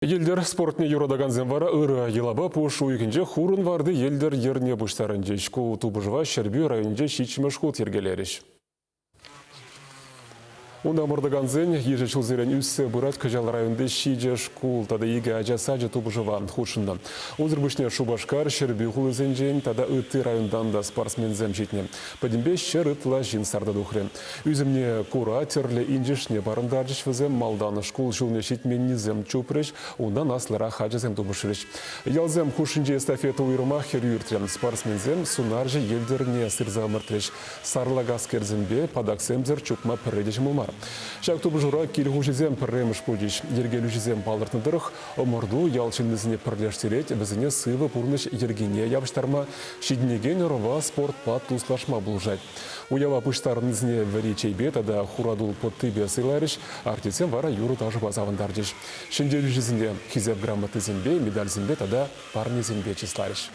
Йӗлтӗр спортне юратакансем вара ырӑ йӑлапа пуш уйӑхӗнче Хурӑнварти йӗлтӗр йӗрне пуҫтарӑнчӗҫ. Ку тупӑшӑва Ҫӗрпӳ районӗнче ҫиччӗмӗш хут йӗркелерӗҫ. Унта ӑмӑртакансен йышӗ ҫулсерен ӳссе пырать. Кӑҫал районти ҫичӗ шкул тата икӗ ача сачӗ тупӑшӑва хутшӑннӑ. Унсӑр пуҫне Шупашкар, Ҫӗрпӳ хулисенчен тата ытти районтан та спортсменсем ҫитнӗ. Пӗтӗмпе 100 ытла ҫын старта тухрӗ. Ӳсӗмне кура тӗрлӗ инҫӗшне парӑнтарчӗҫ вӗсем. Малтан шкул ҫулне ҫитменнисем чупрӗҫ, унтан аслӑрах ачасем тупӑшрӗҫ. Ялсем хушшинчи эстафета уйрӑмах хӗрӳ иртрӗ. Спортсменсем сунарҫӑ йӗлтӗрне сырса ӑмӑртрӗҫ. Сарлакаскерсемпе патаксемсӗр чупма пӗрре те ҫӑмӑл мар. Ҫак тупӑшура кил хуҫисем пӗрремӗш пулчӗҫ. Йӗркелӳҫӗсем палӑртнӑ тӑрӑх, ӑмӑрту ял ҫыннисене пӗрлештерет, вӗсене сывӑ пурнӑҫ йӗркине явӑҫтарма, ҫитӗнекен ӑрӑва спортпа туслашма пулӑшать. Уява пуҫтарӑннисене вӗри чейпе тата хуратул пӑттипе сӑйларӗҫ, артистсем вара юрӑ-ташӑпа савӑнтарчӗҫ. Ҫӗнтерӳҫӗсене Хисеп грамотисемпе, медальсемпе тата парнесемпе чысларӗҫ.